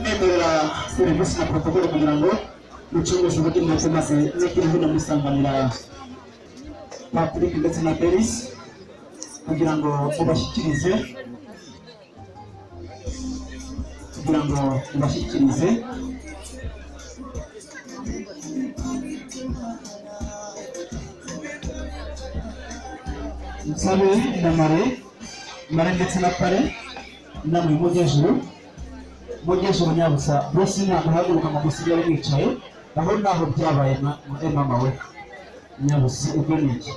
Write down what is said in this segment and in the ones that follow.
Nemerera serivisi na protokole kugira ngo mucunguze uburyo mwese maze mwigire hino musanganira Patrick ndetse na Beris kugira ngo mubashyikirize, kugira ngo mubashyikirize Nsabe na Mare, Mare ndetse na Pare namwe mujye hejuru nyabusa bose ntabwo haguruka ngo musigare mwicaye aho naho byabaye na mama we nyabusa. Ubwo ni iki?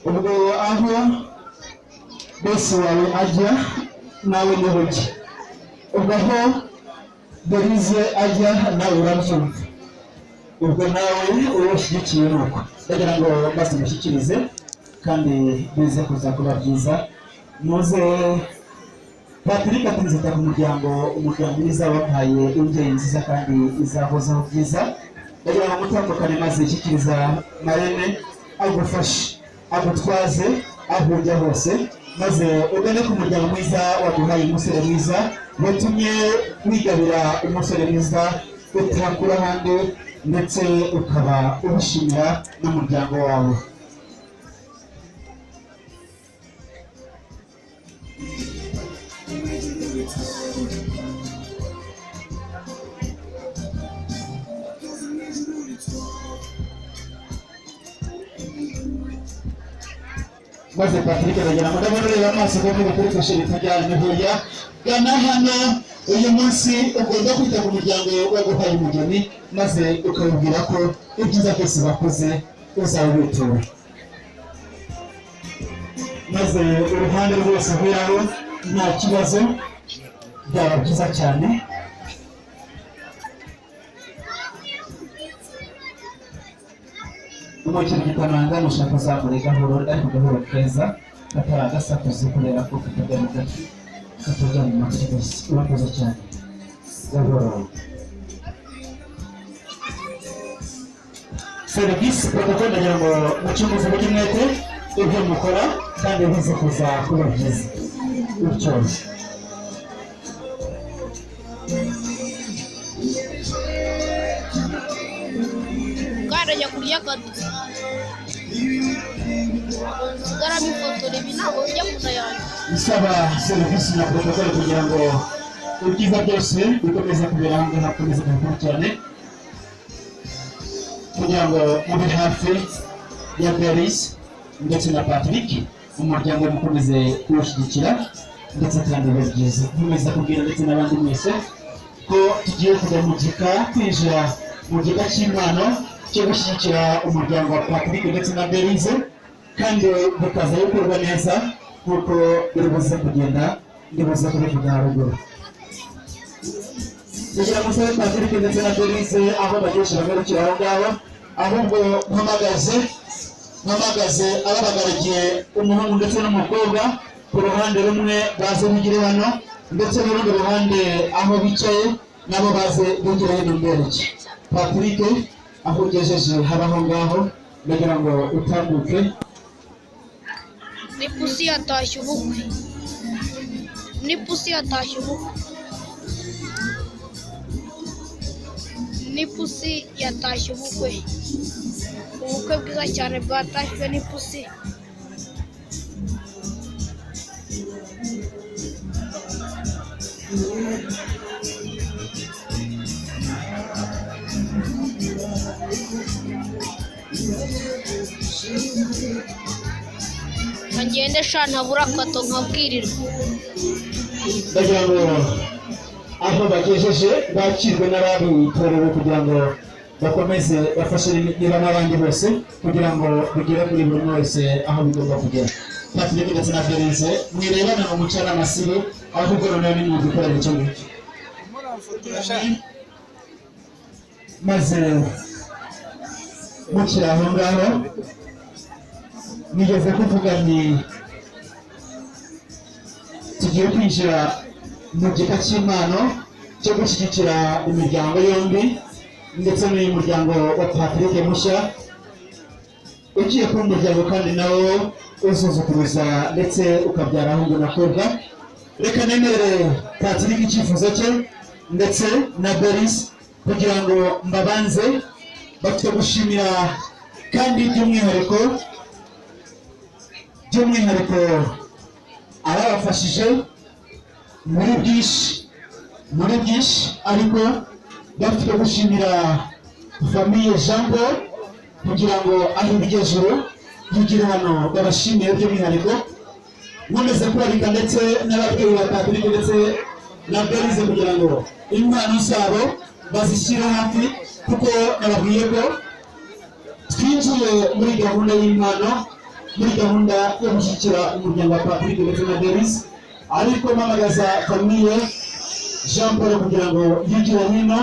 Ubwo aho bose wawe ajya nawe niho ujya, ubwo aho Berize ajya nawe urabyumva, ubwo nawe uwo ushyigikiye ni uko. Ndagira ngo maze mushyikirize kandi bize kuza kuba byiza. Muze Patrick ati nzita ku muryango, umuryango mwiza wampaye imbyeyi nziza kandi izahozaho byiza. Ndagira ngo mutandukane maze ishyikiriza Marene agufashe agutwaze aho ujya hose, maze ugane ku muryango mwiza waguhaye umusore mwiza watumye wigabira umusore mwiza utakura ahandi, ndetse ukaba ubishimira n'umuryango wawe. Maze Patrick aragira ngo ndabona ureba amaso ko muri kuri fashe bitajyanye huya gana hano uyu munsi ugomba kwita ku muryango waguhaye umugeni, maze ukababwira ko ibyiza byose bakoze uzabitura, maze uruhande rwose uheraho nta kibazo, byaba byiza cyane. Umukino gitananga mushaka uzamure gahoro ariko gahoro keza katari agasakuzo kubera ko katajya mu gatwi katajya mu matwi gusa. Urakoze cyane gahoro. Serivisi protocole ndagira ngo mucunguze uburyo umwete ibyo mukora kandi bize kuza kuba byiza bityo. Bwarajya kurya gato nsigaramo ifoto ibi ntabwo bijya mu nda yanjye. Nsaba serivisi na protocole kugira ngo ibyiza byose bikomeze kubera aha ngaha, bikomeze kubikurikirane kugira ngo mube hafi ya Beris ndetse na Patrick, umuryango mukomeze kuwushyigikira ndetse kandi bibe byiza. Nkomeza kubwira ndetse n'abandi mwese ko tugiye kujya mu gika, kwinjira mu gika cy'impano cyo gushyigikira umuryango wa Patrick ndetse na Berize, kandi bikaza gukorwa neza nk'uko biri buze kugenda, ndibuze kubivuga haruguru. Kugira ngo nsabe Patrick ndetse na Berize aho bagejeje bagarukira aho ngaho, ahubwo mpamagaze ababagaragiye umuhungu ndetse n'umukobwa ku ruhande rumwe baze bigire hano, ndetse n'urundi ruhande aho bicaye nabo baze bigire hino mbereke. Patrick aho ugejeje haba aho ngaho, ndagira ngo utambuke. N'ipusi yatashye ubukwe, n'ipusi yatashye ubukwe, n'ipusi yatashye ubukwe, ubukwe bwiza cyane bwatashywe n'ipusi. Ngende sha ntabura akato nkabwirirwa. Ndagira ngo aho bagejeje bakirwe n'ababitorewe kugira ngo bakomeze bafashe niba n'abandi bose kugira ngo bigere kuri buri umwe wese aho bigomba kugera. Patrick ndetse na Berize mwirebana mu muco n'amasibo, ahubwo noneho ni mudukorera icyo ngicyo maze mukiri aho ngaho. Nigeze kuvuga nti tugiye kwinjira mu gika cy'impano cyo gushyigikira imiryango yombi ndetse n'uyu muryango wa Patrick mushya ugiye kuba umuryango kandi nawo uzuzukuruza ndetse ukabyara ahubwo n'akobwa. Reka nemere Patrick icyifuzo cye ndetse na Beris kugira ngo mbabanze bafite gushimira, kandi by'umwihariko ababafashije muri byinshi, ariko bafite gushimira famille Jean Paul kugira ngo aho ibigejuru yigire hano babashimire by'umwihariko. Nkomeze kubarika ndetse n'ababyeyi ba Patrick ndetse na Berize kugira ngo impano zabo bazishyire hafi, kuko nababwiye ko twinjiye muri gahunda y'impano, muri gahunda yo gushyigikira umuryango wa Patrick ndetse na Berize. Ariko mpamagaza famille Jean Paul kugira ngo yigire hino.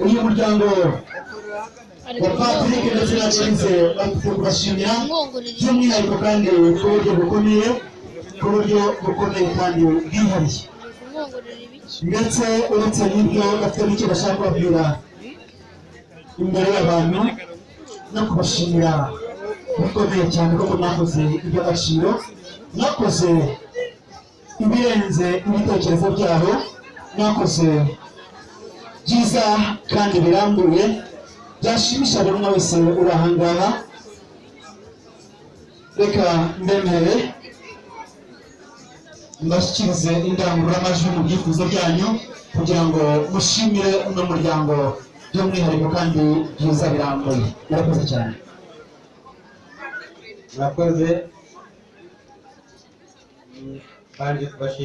Uyu muryango wa Patrick ndetse na Berize bafite kubashimira by'umwihariko kandi ku buryo bukomeye, ku buryo bukomeye kandi bwihariye. Ndetse uretse n'ibyo bafite n'icyo bashaka kubabwira imbere y'abantu no kubashimira bikomeye cyane, kuko mwakoze iby'agaciro, mwakoze ibirenze ibitekerezo byabo, mwakoze byiza kandi birambuye byashimisha buri umwe wese uri aha ngaha. Reka ndemere mbashyikirize indangururamajwi mu byifuzo byanyu kugira ngo mushimire uno muryango by'umwihariko kandi byiza birambuye. Murakoze cyane. Murakoze. Mbanje kubashimira.